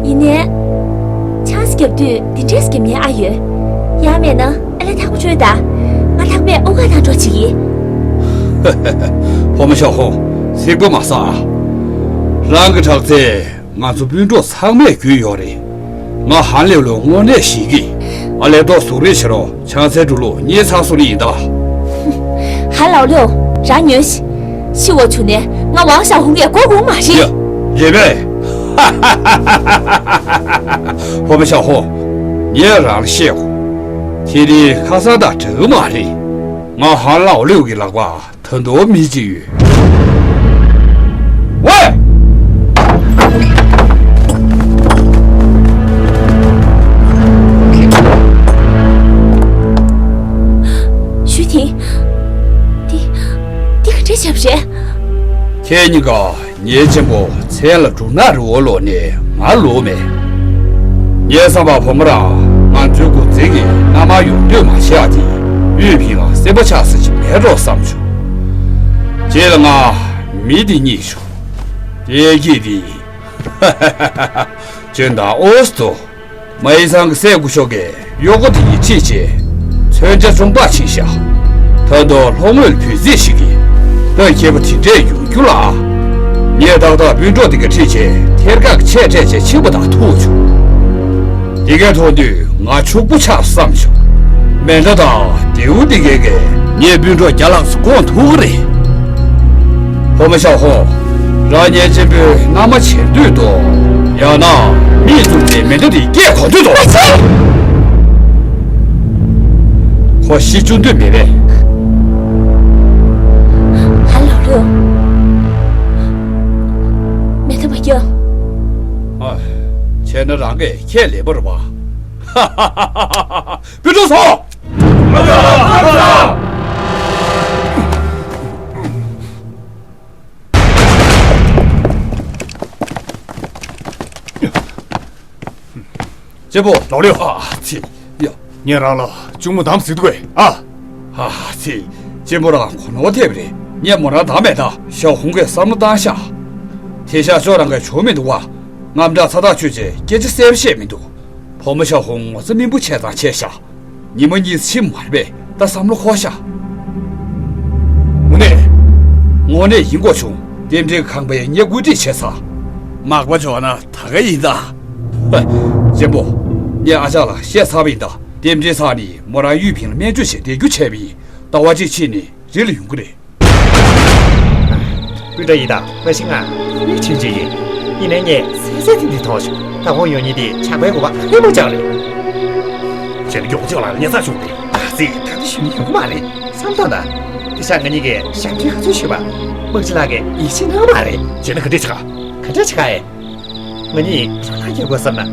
ཡིན་ནའི། ཆང་ས་བརྒྱབ་དུས་འདི་འདྲས་བརྒྱབ་མཁན་ཨ་ཡོད། ཡང་མེད་ན་ཨ་ལས་ཐག་པ་ཆོད་ད། ང་ལྷག་པས་ཨོ་ག་དང་འགྲོ་བྱེད་ཀྱི། བུ་མོ་ཞའོ་ཧུང་། ཚིག་པ་མ་ཟ་ཨ། རང་གི་དྲག་རྩལ། ང་ཚོ་སྤུན་གྲོགས་ཚང་མས་རྒྱུས་ཡོད་རེད། ང་ཧན་ལེའུ་ལོ་དངོས་གནས་ཞེད་ཀྱི། ཨ་ལས་ཏོག་གཟུགས་རིས་བྱེད་རོགས། ཆང་སའི་འགྲོ་ལུགས་གཉེར་ཚར་སོང་ནི་ཡིན་ད། ཧ་ལའོ་ལིའུ། རང་ཉོན་ཞིག་ཤི་བ་བྱུང་ནས་ང་ཝང་ཞའོ་ཧུང་གིས་མགོ་སྒུར་མ་རེད། ཡ། རེད་པས། བུ་མོ་ཞའོ་ཧུང་། ངས་རང་ལ་བཤད་གོ། དེ་རིང་ཁ་སང་དང་འདྲ་གི་མ་རེད། ང་ཧན་ལའོ་ལིའུ་གི་ལག་པ། ད་དུང་མི་གཅིག་ཡོད། ཝེ། ཞུས་ཐིང་། འདི། འདི་ག་འདྲས་བྱས་པ་རེད། ཁྱེད་གཉིས་ཀ་ངའི་གཅེན་པོ་མཚན་ལ་འབྲུ་ནག་རི་བོ་ལོག་ནས་ང་ལོག་མེད། ངས་བསམ་པར་བུ་མོ་རང་ང་ཚོའི་འགོ་འཛིན་གྱི་མནའ་མར་ཡོང་འདོད་མ་བྱས་ཨ། དེ་ཡུས་ཕིང་ལ་སེམས་པ་ཆགས་ས་ཅིག་མེད་འགྲོ་བསམ་བྱུང་། རྗེས་ལ་ང་མི་འདི་རྙེད་བྱུང་། དེ་གིས་དེ། ཇོན་དང་ཨོ་སི་ཏོ། མའི་ཚང་གི་སྲས་སྐུ་ཞབས་ཀྱིས་གཡོག་པོ་དེ་ཡིས་ཁྲིད་བྱས། མཚོན་ཆ་བཅོམ་པར་ཕྱིན་ཤག་ད་དུང་ལྷོ་ངོས་ལ་བུ་རྫི་ཞིག་གིས་སྟག་ཁྱེད་པོ་དེ་འདྲས་ཡོང་རྒྱུ་ལ། ངས་ཏག་ཏག་སྤུན་གྲོགས་དེ་ག་ཁྲིད་བྱས་ཐེར་ཀ་གི་ཆས་སྤྲས་བྱས་ཕྱིན་པ་དང་ཐུག་བྱུང་། དེ་གས་མཐོང་དུས་ང་ཕྱུག་པོ་ཆགས་བསམ་བྱུང་། མེ་མདའ་དང་མདེའུ་དེ་གས་ཀྱིས་ངའི་སྤུན་གྲོགས་བརྒྱ་ལྷག་ཙམ་བཀོང་ཐུབ་ཀྱི་རེད། བུ་མོ་ཞའོ་ཧུང་། རང་ཉིད་གཅེན་པོའི་མནའ་མ་བྱེད་འདོད་དོ། ཡང་ན་མིས་བཙུགས་ཏེ་མེ་མདའ་དེ་སྐད་གོ་འདོད་དོ། མ་བྱེད། ཁོ་ཤི་བཅུག་འདོད་མེད་པས། ཧ་ལའོ་ལིའུ། མེ་མདའ་མ་རྒྱག་ཨ། བྱས་ན་རང་གིས་ཁས་ལེན་པ་རེད་པ། ཧ་ཧ་ཧ་ཧ། སྤུན་གྲོགས་ཚོ། གཅེན་པོ། ལའོ་ལིའུ། ཨ་ཙི། ཡ། ངས་རང་ལ་གཅུང་མོ་བདམས་ཟེར་འདུག་གས། ཨ། ཨ་ཙི། གཅེན་པོ་རང་གོ་ནོར་ཐེབས་རེད། ངས་མོ་རང་བདམས་མེད་ད། ཞའོ་ཧུང་གིས་བསམ་བློ་བཏང་ཤག་དེ་ཤག་ཤོ་རང་གིས་བྱུང་མི་འདུག་བ། དངངས་སྐྲག་ཚ་ཐག་ཆོད་བྱས་སྐད་ཆ་གསལ་པོ་བཤད་མི་འདུག་བུ་མོ་ཞའོ་ཧུང་ངོ་ཚ་སྨིན་པོ་བྱས་ཙང་བྱས་ཤག་ཉི་མ་གཉིས་ཕྱིན་མ་རེད་པས། ད་བསམ་བློ་འཁོར་ཤག་དངོས་གནས། དངོས་གནས་ཡིན་དགོས་བྱུང་། རྟེན་འབྲེལ་ཁང་པས་ངས་བཀོད་སྒྲིག་བྱས་ཚར། མག་པ་འབྱོར་ན་ད་ག་ཡིན་ད། ཧ། གཅེན་པོ། ངས་ཨ་ཅག་ལ་བཤད་ཚར་བ་ཡིན་ད། རྟེན་འབྲེལ་ཚར་ནས་མོ་རང་ཡུས་ཕིང་ལ་སྨན་བཅོས་བྱེད་བསྡད་རྒྱུ་བྱས་པ་ཡིན། ཟླ་བ་གཅིག་ཕྱིན་ནས་རི་ལ་ཡོང་གི་རེད། སྤུན་ཀྲོག་ཡིན་ད། མ་གཞི་ང་མིག་ཆུང་ཆུང་ཡིན། ཡིན་ནའི་ངས་གསལ་གསལ་ཐིང་ཐིང་མཐོང་བྱུང་། ད་ཁོང་ཡོང་མཁན་དེ་ཇག་པའི་འགོ་པ་ཧེ་མུ་ཅའོ་རེད། བྱས་ན་མགྱོགས་པོ་ཅིག་ལ་ཉེ་ས་བྱུང་སྟེ། ཨ་ཙི། ད་དེ་ཞུ་ནི་ཡོང་གི་མ་རེད་བསམ་བཏང་ད། དེ་ཤ་ང་གཉིས་ཀྱིས་ཞབས་འདྲེན་ག་ཚོད་ཞུས་པ། དམག་སྤྱི་ལགས་ཀྱིས་ཡིད་ཆེས་གནང་བ་རེད། བྱས་ན་ག་འདྲས་བྱེད་ག་ག་འདྲས་བྱེད་ག་ཨེ། ང་གཉིས་རང་ཐག་གཅོད་དགོས་བསམ་ན།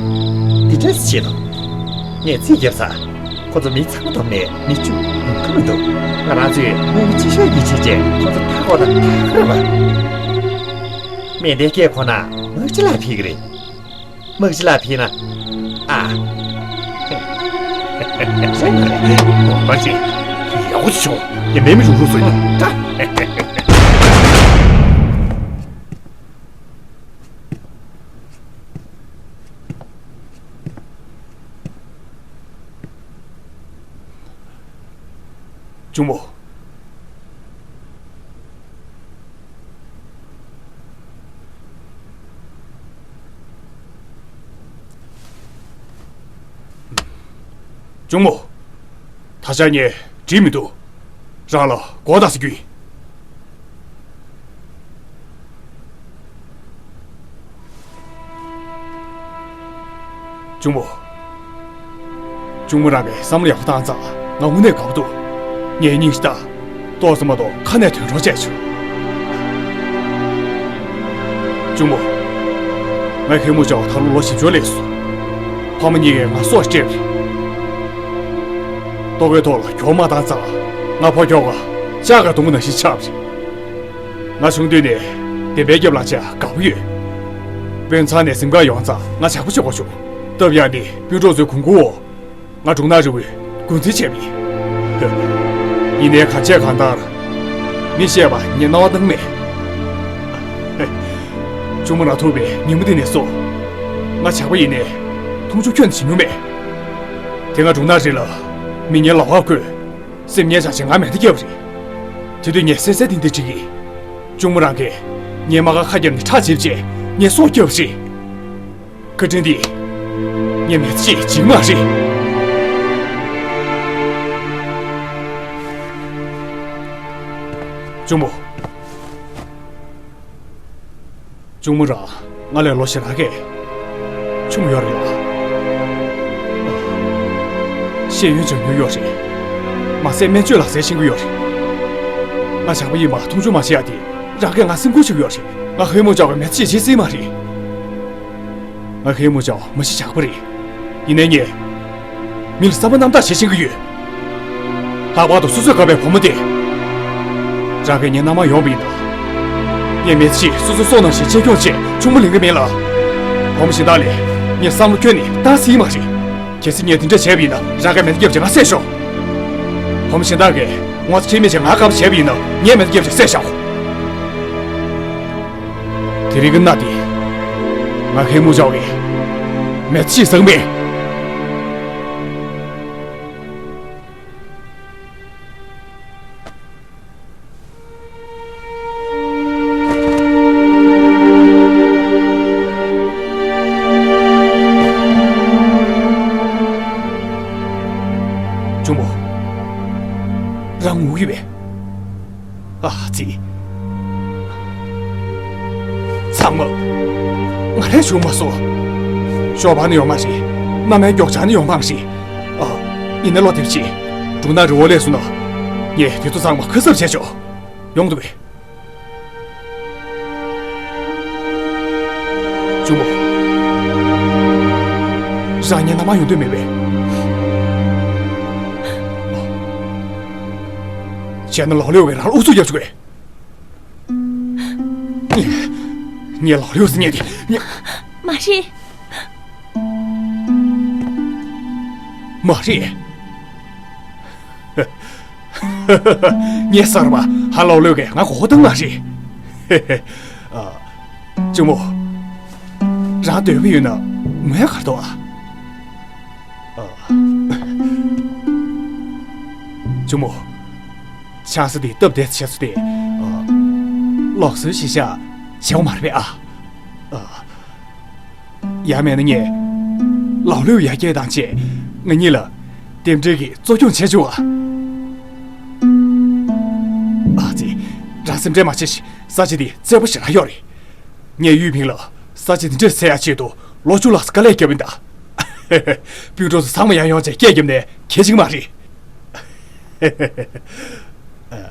འདི་འདྲས་བྱེད་དོ། ངས་རྩིས་བརྒྱབ་ས། ཁོ་ཚོ་མི་ཚང་མ་བསྡོམས་ནས་མི་བཅུ་ཡོང་གི་མི་འདུག་ང་རང་ཚོས་དངུལ་ཆེ་ཤོས་ཡིད་ཆེས་བྱས་ཁོ་ཚོ་མཐའ་འཁོར་དང་མཐའ་འཁོར་བ། མེ་མདའི་སྐད་ཁོ་ན་དམག་སྤྱི་ལགས་ཕེབས་ཀྱི་རེད། དམག་སྤྱི་ལགས་ཕེབས་ན། ཨ། མ་ཤེས། ཡག་པོ་བྱུང་། ཡ་མེ་མེ་རུ་རུ་སོ་ཡིན། གཅུང་མོ། གཅུང་མོ། ད་ཆ་ངས་འགྲིག་མི་འདུག་རང་ལ་སྒོ་བཏགས་ཟེར་རྒྱུ་ཡིན། གཅུང་མོ། གཅུང་མོ་རང་གིས་བསམ་བློ་ཡག་པོ་བཏང་ཙང་ང་དངོས་གནས་དགའ་པོ་འདུག་ངའི་སྙིང་ཞིག་ལྟ། ཏོག་ཙམ་མ་གཏོགས་ཁ་ནས་དོན་གྲུབ་བྱས་བྱུང་། གཅུང་མོ། ང་ཧེ་མུ་ཅའོ་ད་ལོ་ལོ་བཞི་བཅུ་སླེབས་སོང་། ཕ་མ་གཉིས་ཀས་ང་སྲོག་སྐྱབས་རེད། ལྟོ་གོས་ཐོག་ལ་གྱོང་མ་བཏང་ཙང་ང་ཕོ་ཁྱོ་ག་ལྕགས་ཁར་བརྡུངས་པ་ནང་བཞིན་ཆགས་པ་རེད། ང་ཆུང་དུས་ནས་བདེན་པའི་རྒྱབ་ལ་ཆ་དགའ་པོ་ཡོད། དཔོན་ཚང་ནས་གཟིམ་ཁང་ཡོང་ཙང་ང་ཇག་པ་ཆགས་དགོས་བྱུང་། སྟབས་ཡག་ནས་སྤུན་གྲོགས་ཚོའི་གོང་བཀུར་འོག་ང་སྒྲུང་ནག་རི་བོའི་འགོ་འཛིན་བྱས་པ་ཡིན། ཡིན་ནའི་གང་བྱས་གང་ལྟར། མི་བཤད་པ་ངས་རྣ་བ་གཏོང་མེད། གཅུང་མོ་རང་ཐུག་པའི་ཉིན་མོ་དེ་ནས་བཟུང་། ང་ཇག་པ་ཡིན་ནའི་མཐོང་ཆུང་ཁྱོན་ནས་བྱེད་མྱོང་མེད། དེ་སྔ་སྒྲུང་ནག་རི་ལ་མི་ངན་ལག་པ་བཀོད། སེམས་ངན་བྱས་བྱས་ང་མེ་མདའ་བརྒྱབ་པ་རེད། དེ་དུས་ངས་གསལ་གསལ་ཏན་ཏན་དྲན་གྱི། གཅུང་མོ་རང་གིས་ངའི་རྨ་ཁར་ཁ་བརྒྱབ་ནས་ཁྲག་བྱེད་བྱས་ངའི་སྲོག་བསྐྱབས་པ་རེད། བཀའ་དྲིན་འདི་ངས་མི་ཚེ་གཅིག་བརྗེད་མ་རེད། གཅུང་མོ། གཅུང་མོ་རང་ང་ལས་ལོ་ཞེ་དྲག་གི་ཆུང་ཡོད་རེད་ལ། ཤེས་ཡོན་སྦྱང་མྱོང་ཡོད་རེད། མ་ཟད་སྨན་བཅོས་ལག་རྩལ་ཤེས་ཀྱི་ཡོད་རེད། ང་ཇག་པ་ཡིན་པ་མཐོང་ཆུང་མ་བྱེད་ཡ་དེ་རང་གིས་ང་སེམས་ཁུར་བྱེད་ཀྱི་ཡོད་རེད། ང་ཧེ་མུ་ཅའོ་གི་མི་ཚེ་གཅིག་བརྗེད་སྲིད་མ་རེད། ང་ཧེ་མུ་ཅའོ་མ་གཞི་ཇག་པ་རེད། ཡིན་ནའི་ངས་མི་ལ་བསམ་པ་རྣམ་དག་བྱེད་ཤེས་ཀྱི་ཡོད། ལྷག་པར་དུ་སོ་སོའི་དགའ་བའི་བུ་མོ་དེ། རང་གིས་ངའི་མནའ་མར་ཡོང་བ་ཡིན་ན། ངས་མི་ཚེ་སོ་སོའི་སྲོག་ནང་བཞིན་གཅེས་སྐྱོང་བྱས་ཆུང་མ་ལེན་གྱི་མིན་ལ། བུ་མོ་གཞན་དག་ལས་ངས་བསམ་བློ་ཁྱོན་ནས་བཏང་སྲིད་མ་རེད། གལ་སྲིད་ངས་དེ་འདྲ་བྱས་པ་ཡིན་ན་རང་གིས་མེ་མདའ་བརྒྱབ་བྱས་ང་བསད་ཤོག་བུ་མོ་གཞན་དག་གིས་ངོ་ཚ་ཁྲེལ་མེད་བྱས་ང་དགའ་པོ་བྱས་པ་ཡིན་ན་ངས་མེ་མདའ་བརྒྱབ་བྱས་བསད་བཞག་དེ་རིང་གི་གནའ་དེ། ང་ཧེ་མུ་ཅའོ་གི་མི་ཚེ་ཟག་མེད། གཅུང་མོ། རང་ངུ་གི་ཡོད་པས། ཨ་ཙི། ཚང་མ་ང་རས་བྱུང་མ་སོང་། ཞོགས་པ་ནས་ཡོང་མ་རེད། མནའ་མའི་མགྱོགས་ཆ་ནས་ཡོང་མ་རེད། ཨ། ཡིན་ན་བློ་བདེ་བྱེད། སྒྲུང་ནག་རི་བོ་སླེབས་སོང་ན། ངས་དེ་ཚོ་ཚང་མ་ཁ་གསབ་བྱས་ཆོག་ཡོང་འདུག་གས། གཅུང་མོ། རང་ངའི་མནའ་མར་ཡོང་འདོད་མེད་པས། བྱས་ན་ལོག་ལེའུ་གིས་རང་ལ་ཨུ་ཚུགས་རྒྱབ་བཅུག་གས། ངས་ལོག་ལེའུ་ཟེར་མཁན་དེ་ངས། མ་རེད། མ་རེད། ངས་གསར་པ་ཧ་ལོག་ལོས་ཀྱིས་ང་མགོ་སྐོར་བཏང་མ་རེད། ཨ། གཅུང་མོ། རང་འདོད་པ་ཡོད་ན་ངུ་ཡ་ག་རེ་འདུག་ཨ། ཨ། གཅུང་མོ། ཆང་ས་དེ་སྟབས་བདེ་བྱས་སོང་སྟེ། ཨ། ལོག་སོང་ཞེས་བྱ་བྱེད་དགོས་མ་རེད་པས་ཨ། ཨ། ཡང་མིན་ན་ངས་ལོག་ལེའུ་ཡར་རྒྱས་བཏང་བྱས་ང་གཉིས་ལ་རྟེན་འབྲེལ་གྱི་གཙོ་སྐྱོང་བྱེད་བཅུག་ཨ། ཨ་ཙི། རང་སེམས་ཁྲལ་མ་བྱེད། ས་ཆ་འདི་བཙན་པོ་ཞེ་དྲག་ཡོད་རེད། ངས་ཡུས་ཕིང་ལ་ས་ཆ་འདི་འདྲ་བཙལ་ཡག་ཆེད་དུ་ལོ་བཅུ་ལྷག་ཙམ་དཀའ་ལས་བརྒྱབ་ཡིན་ད། སྤུན་གྲོགས་ཚོ་ཚང་མ་ཡར་ཡོང་བྱས་སྐད་བརྒྱབ་ནས་གལ་ཆེ་གི་མ་རེད། ཨ།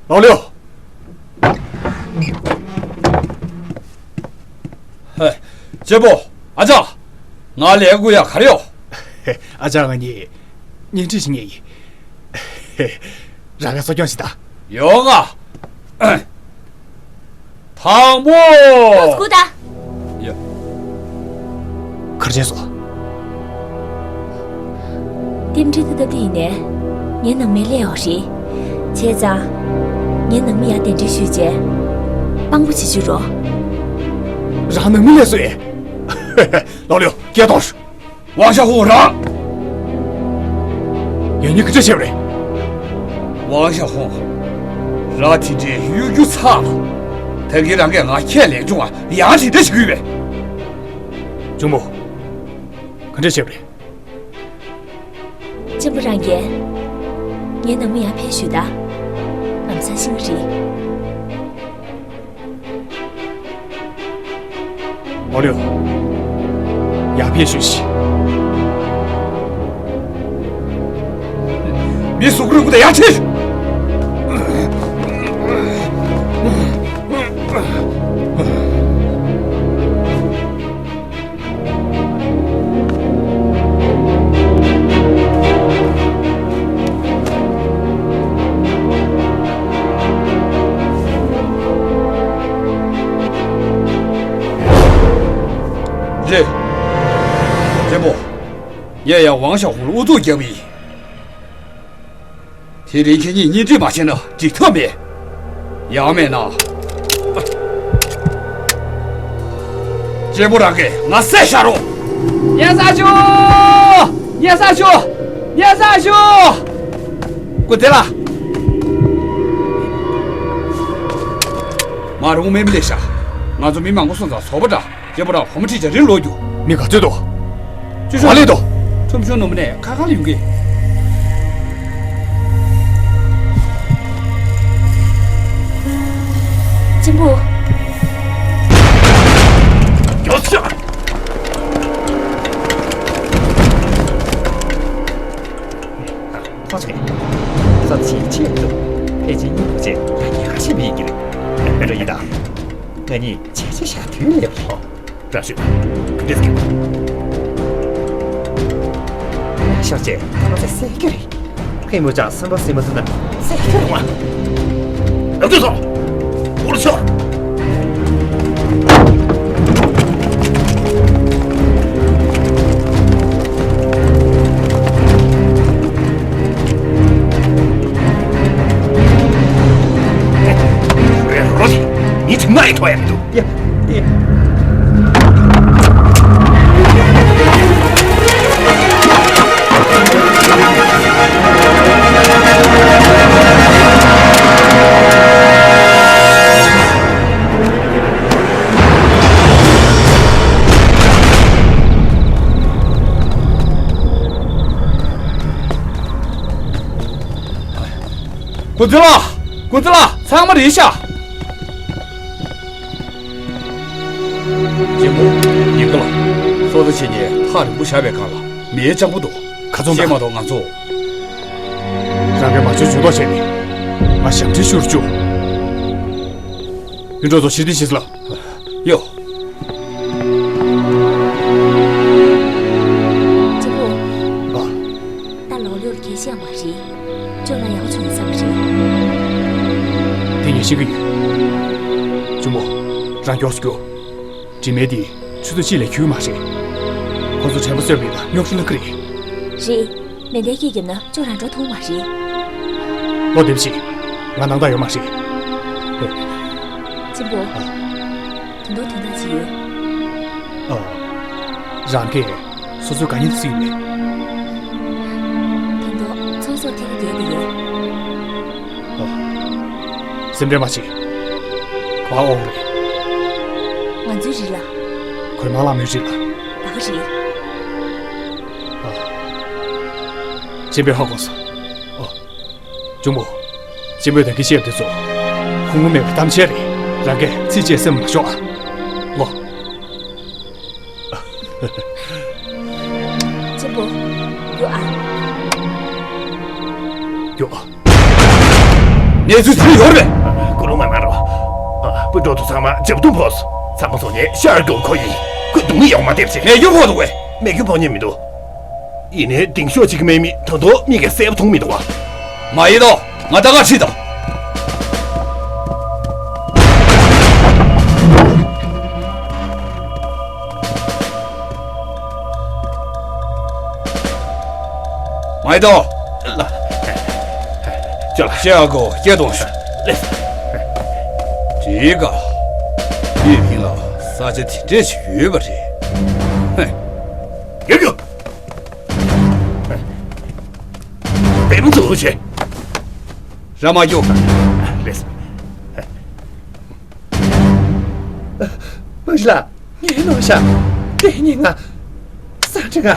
ལའོ་ལིའུ། ཧེ། གཅེན་པོ། ཨ་ཅག་ང་ལས་དགོས་ཡ་ག་རེ་ཡོད། ཨ་ཅག་ང་གཉིས་གཉེན་སྒྲིག་ཞིག་ཉེ་ཡིན། རང་ག་གསོ་སྐྱོང་ཞིག་དང་། ཡོང་ང་། དང་པོ། ཁོ་ཚོ་སྒུག་དང་། ཡ། གར་བྱས་སོ། རྟེན་འབྲེལ་ཐུག་ཐབས་དེ་ཡིན་ནས། ངའི་ནང་མི་སླེབས་ཡོད་རེད། བྱས་ཙང་། ངའི་ནང་མི་ཡར་གདན་འདྲེན་ཞུས་རྗེས། དཔང་པོ་བྱེད་ཞུ་རོགས། རང་ནང་མི་སླེབས་སོང་ཨེ། ལའོ་ལིའུ་སྐད་གཏོང་། ཝང་ཞའོ་ཧུང་རང་། ཡང་ཉིན་ག་འདྲ་བྱས་པ་རེད། ཝང་ཞའོ་ཧུང་། ར་དེ་འདྲའི་གཡོ་སྒྱུ་ཚ་ལ། ད་གིན་རང་གིས་ང་ཁས་ལེན་བྱུང་བ་ཡང་དེ་འདྲ་ཞིག་དགོས་པས། གཅུང་མོ། ག་འདྲ་བྱས་པ་རེད། གཅེན་པོ་རང་གིས། ངའི་ནང་མི་ཡར་ཕེབས་ཞུས་དང་། ལམ་སང་ཤེས་ཀྱི་རེད། ཨོ་ལེའོ། ཡར་ཕེབས་ཞུས་ཤིག་མི་གཟུགས་རུས་ཀུན་ཏུ་ཡར་ཁྲིད། རེད། གཅེན་པོ། ངས་ཡང་ཝང་ཞའོ་ཧུང་ལ་ཨུ་ཚུགས་རྒྱག་པ་ཡིན། དེ་རིང་ཁྱེད་གཉིས་གཉེན་སྒྲིག་མ་བྱས་ན་འགྲིག་ཐབས་མེད། ཡང་མེད་ན། གཅེན་པོ་རང་གིས་ང་བསད་བཞག་རོགས། ཉན་ས་ཞུ། ཉན་ས་ཞུ། ཉན་ས་ཞུ། ཀུན་བདེ་ལགས། མ་རུང་མེ་མི་ལས་ཤ། ང་ཚོ་མི་མང་པོ་སོང་ཙང་ཚོགས་པ་འདྲ། གཅེན་པོ་རང་བུ་མོ་ཁྲིད་བྱ་རིན་ལོག་རྒྱུ། མི་ག་ཚོད་འདུག་ཅུ་ཧྲང་ལས་འདུག་ཁྲོམ་གཞུང་ནུབ་ནས་ཁ་ཁ་ལ་ཡོང་གི། གཅེན་པོ། མགྱོགས་ཤོག་ཁོ་ཚོས། ས་ཆེན་ཆེད་དུ་ཕལ་ཆེར་གཉིས་པོ་བཅས་ཡ་ཉེ་ཁ་ཤས་མི་ཡིན་གྱི་རེད། འགྲོ་ཡིན་དང་། ང་གཉིས་བྱས་རྗེས་བཞག་དུས་སླེབས་ལོ། རབ་ཞུ། འདི་སྐད། ཤར་རྗེས་ཁོ་ཚོས་བསད་ཀྱི་རེད། ཕེ་མུ་ཅང་སེམས་པ་སེམས་མ་ཐུབ་ན་བསད་ཀྱི་རེད་བ། ལབ་དུས་སོ། འུར་ཤོག་རེད་རོ་ཞིག་ཉིན་གཅིག་ང་ཡི་ཐོག་ཡང་མི་འདུག་ཡ། ཡ། ཀུན་བརྩེ་ལགས། ཀུན་བརྩེ་ལགས། ཚང་མ་རེད་ཤག་གཅེན་པོ། ཉིན་ག་ལ། སོ་ད་ཆེ་ཉེ་ཐག་རིང་པོ་བཞག་པའི་སྒང་ལ་མེའི་སྤྱང་པོ་འདུག་ཁ་ཚོང་ཅེས་མ་གཏོགས་ང་ཚོ། རང་གི་མ་བཅོས་འཇུ་དོགས་བྱས་ནས་ང་ཞབས་འདྲེན་ཞུ་རུ་བཅུག་ཡུལ་འགྲོ་ཚོ་ཞི་བདེ་ཞིག་ལ། ཡོ། གཅེན་པོ། ཨ། ད་ལོག་ལོག་གལ་ཤེས་མ་རེད། ཅོ་ལ་ཡག་ཆུང་ས་མ་རེད། དེ་ངས་ཤེས་ཀྱི་ཡོད། གཅེན་པོ། རང་མགྱོགས་སུ་རྒྱུགས། དྲི་མེད་དེ་ཆུ་ཚོད་གཅིག་ལས་འཁྱོལ་མ་རེད། ཁོ་ཚོ་དྲན་པ་གསོས་པ་ཡིན་ན་རྙོག་དྲ་སློང་གི་རེད། རེད། མེ་མདའི་སྐད་བརྒྱབ་ན་ཅོ་རང་འགྲོ་ཐུབ་མ་རེད། ལོ་འདེབས་ཤིག་ང་ནང་ད་ཡོད་མ་རེད། གཅེན་པོ། ཨ། དོན་དག་དོན་དག་ཅི་ཡོད། ཨ། རང་གིས་སོ་སོའི་དགའ་ཉེ་དུ་སུ་ཡིན་མེད། དོན་དག་ཚོང་ཟོག་ཐད་ཀར་རྒྱག་གི་ཡོད། ཨ། སེམས་ཁྲལ་མ་བྱེད། ག་པར་འོང་རེད། ང་ཚོའི་རི་ལ། གོས་མ་ལགས་མོའི་རི་ལ། ད་ག་རེད། ཨ། གཅེན་པོས་ཧ་གོ་སོང་། ཨ། གཅུང་མོ། གཅེན་པོས་ད་གིན་བཤད་པ་དེ་ཚོ། ཁུངས་ལུང་མེད་པའི་གཏམ་འཆལ་རེད། རང་གིས་ཚིག་གཅིག་སེམས་མ་ཤོར་ཨ། ལོ། གཅེན་པོ། རྒྱུགས་ཨ། རྒྱུགས། གནས་ཚུལ་ཟིན་ཡོད་རེད། ཀུ་རུ་མ་མ་རོ། ཨ། སྤུན་གྲོགས་ཚོ་ཚང་མ་འཇབ་རྡུང་ཕོག་སོང་། ཚང་མ་ཚོ་ངས་ཤར་དགོས་ཁོ་ཡིན། ཁོས་རྡུང་མི་ཡོང་མ་བསྡད་ཅེས། ངས་ཡོང་ཕོག་འདུག་གས། མེ་སྐྱོན་ཕོག་ཉེན་མི་འདུག་ཡིན་ནའི་ལྡིང་ཤོག་ཅིག་མེད་མི་ད་དུང་མིག་གིས་གསལ་པོ་མཐོང་མི་འདུག་བ། མ་ཡིན་ནོ། ང་ད་ག་ཁྲིད་དང་། མ་ཡིན་ནོ། ཅོ་ལགས། ཤེ་ཨ་ཀོ་སྐད་གཏོང་ཤོག་ལགས། དེའི་སྐབས་ཡུས་ཕིང་ལ་ས་ཆ་དེ་འདྲས་ཞིག་ཡོད་པ་རེད། ཧེ། ཡོད་ཡོད། དེ་མོ་ཚོ་བྱེད། ར་མ་རྒྱུགས། ལགས། མང་ཞི་ལགས། ངའི་ནོར་ཤག་དེ་ནི་ང་། སང་ཁྲི་ང་།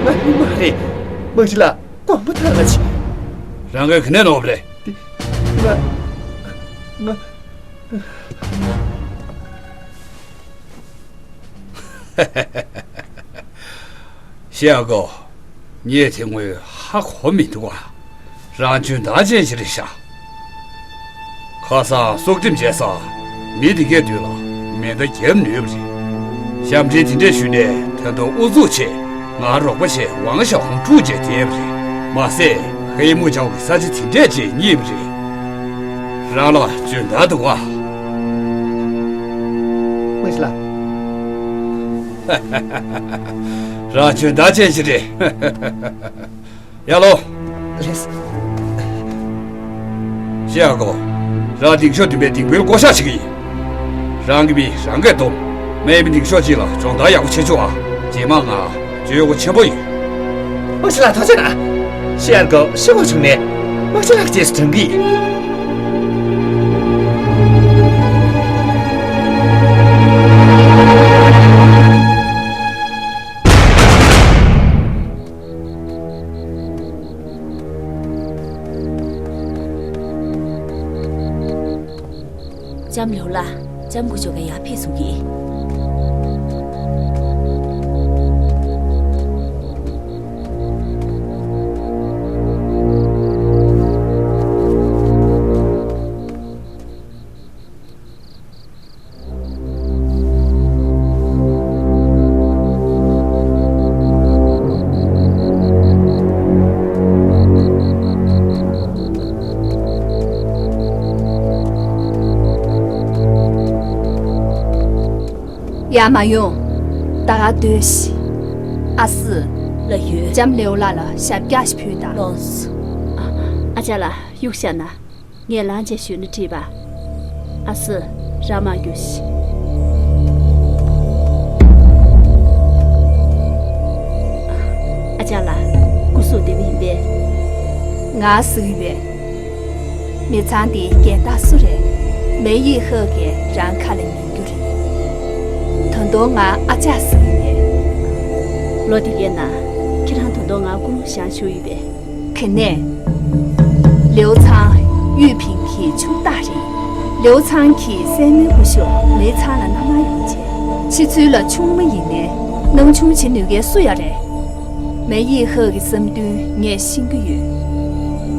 ང་ནི་མ་རེད། མང་ཞི་ལགས། དགོངས་པ་དག་ལ་ཆེ། རང་གིས་ག་ནས་ནོར་བ་རེད། དེ། ང་། ང་། ཤེ་ཨ་ཀོ། ངས་དེ་སྔོན་ཧ་གོ་མི་འདུག་ག་རང་འཇོན་ཐང་ཅན་ཞིག་རེད་ཤག་ཁ་སང་སྲོག་ཁྲིམས་བཅད་ས། མི་དེ་གའི་མདུན་ལ་མེ་མདའ་བརྒྱབ་ནུས་པ་རེད། ཞབས་འདྲེན་དེ་འདྲས་ཞུས་ནས་ད་དུང་ཨུ་ཚུགས་བྱས་ང་རོགས་པ་བྱས་ཝང་ཞའོ་ཧུང་དཀྲུགས་བྱས་བསྡད་པ་རེད། མ་ཟད་ཧེ་མུ་ཅའོ་གི་ས་ཆ་དེ་འདྲས་བཅད་རྙེད་པ་རེད། རང་ལ་འཇོན་ཐང་འདུག་ག་མ་གཞི་ལགས། རང་འཇོན་ཐང་ཅན་ཞིག་རེད། ཡར་ལོངས། ལགས། ཤེ་ཨ་ཀོ། རང་ལྡིང་ཤོག་འདུན་པའི་ལྡིང་དཔོན་བསྐོ་བཞག་བྱེད་ཀྱི་ཡིན། རང་གི་མི་རང་གིས་སྡོམ། མེ་མི་ལྡིང་ཤོག་ཅིག་ལ་སྦྱོང་བརྡར་ཡག་པོ་བྱེད་ཆོག་ཨ། རྗེས་མ་ང་བརྗོད་དགོས་ཆེན་པོ་ཡོད། མང་ཞི་ལགས་ཐུགས་རྗེ་གནང་། ཤེ་ཨ་ཀོ་ཤི་དགོས་བྱུང་ནས། མང་ཞི་ལགས་རྗེས་སུ་འབྲང་གི་ཡིན། ལྕམ་ལེའུ་ལགས། ལྕམ་སྐུ་ཞབས་ཀྱིས་ཡར་ཕེབས་གསུང་གི། ཡར་མ་ཡོང་། ད་ག་སྡོད་ཤིག་ཨ་སི། ལགས་ཡོད། ལྕམ་ལེའུ་ལགས་ལ་ཞབས་སྐྱག་ཞིག་ཕུལ་དང་། ལགས་སོ། ཨ་ཅག་ལགས་གཡུག་བཞག་ན། ངས་ལངས་རྗེས་ཞུས་ན་འགྲིག་པ། ཨ་སི། རང་མར་རྒྱུགས་ཤིག་ཨ་ཅག་ལགས། སྐུ་གཟུགས་བདེ་པོ་ཡིན་པས། ང་གཟིགས་ཡོད། མི་ཚང་འདིའི་རྒན་བདག་སུ་རེད། མེ་ཡི་ཧེ་གིས་རང་ཁ་ལ་ཉན་རྒྱུ་རེད། ད་དུང་ང་ཨ་ཅག་གཟིགས་ཡོད། ལོ་འདི་གའི་ནང་ཁྱེད་རང་ད་དུང་ང་སྐུ་རུ་བཞེངས་བཞུགས་ཡོད་པས། དེ་ནས། ལེའུ་ཚང་། ཡུས་ཕིང་གི་ཆུང་བདག་རེད། ལེའུ་ཚང་གི་སྲས་མོའི་སྐུ་ཞབས་མེ་ཚང་ལ་མནའ་མར་ཡོང་རྗེས། ཕྱི་ཚུལ་ལ་ཆུང་མ་ཡིན་ནའི། སྣང་ཆུང་བྱེད་ནུས་མཁན་སུ་ཡོད་རེད། མེ་ཡི་ཧེ་གི་བསམ་འདུན་ངས་ཤེས་ཀྱི་ཡོད།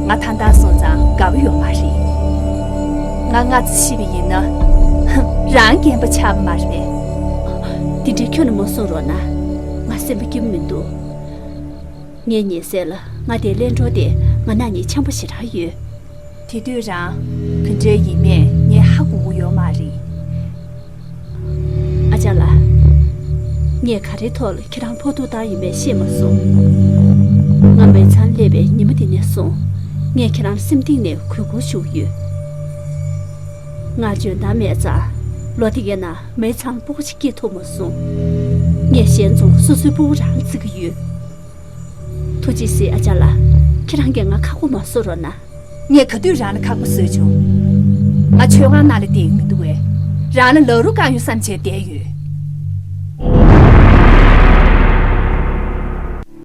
ང་ད་ལྟ་སོང་ཙང་དགའ་པོ་ཡོད་མ་རེད། ང་སྔ་ཙམ་ཤི་བ་ཡིན་ན། ཧམ། རང་རྒན་པ་ཆགས་པ་མ་རེད་པས། དེ་འདྲའི་ཁྱོན་ནས་མ་གསུང་རོགས་གནང་། ང་སེམས་པ་སྐྱིད་པོ་མི་འདུག་ངའི་ཉལ་སའི་ལ་ང་དེའི་གླེན་གྲོགས་དེ་ང་ནང་ནས་འཆམ་པོ་ཞེ་དྲག་ཡོད། དེ་དུས་རང་ག་འདྲ་ཡིན་མིན་ངས་ཧ་གོ་གི་ཡོད་མ་རེད། ཨ་ཅག་ལགས། ངས་ག་རེའི་ཐོག་ལ་ཁྱེད་རང་ཕོག་ཐུག་བཏང་ཡོད་མེད་ཤེས་མ་སོང་། ང་མེ་ཚང་སླེབས་པའི་ཉི་མ་དེ་ནས་བཟུང་ངས་ཁྱེད་རང་སེམས་གཏིང་ནས་གུས་བཀུར་ཞུ་གི་ཡོད། ང་འཇོན་ཐང་མེད་ཙང་ལོ་དེ་གའི་ནང་མེ་ཚང་ལ་སྤུ་གུ་ཅིག་སྐྱེས་ཐུབ་མ་སོང་། ངས་ཞལ་འཛོམས་སོ་སོའི་སྤུ་གུ་རང་བརྩི་གི་ཡོད། ཐུགས་རྗེ་གཟིགས་ཨ་ཅག་ལགས། ཁྱེད་རང་གིས་ང་ཁག་པོ་མ་བཟོ་རོགས་གནང་། ངས་ག་དུས་རང་ལ་ཁག་པོ་བཟོས་བྱུང་། ང་མཆོད་ཁང་ནང་ལ་བསྡད་ཀྱི་མི་འདུག་པས། རང་ལ་ལབ་རུ་བཀང་ཡོང་བསམ་བྱས་བསྡད་ཡོད།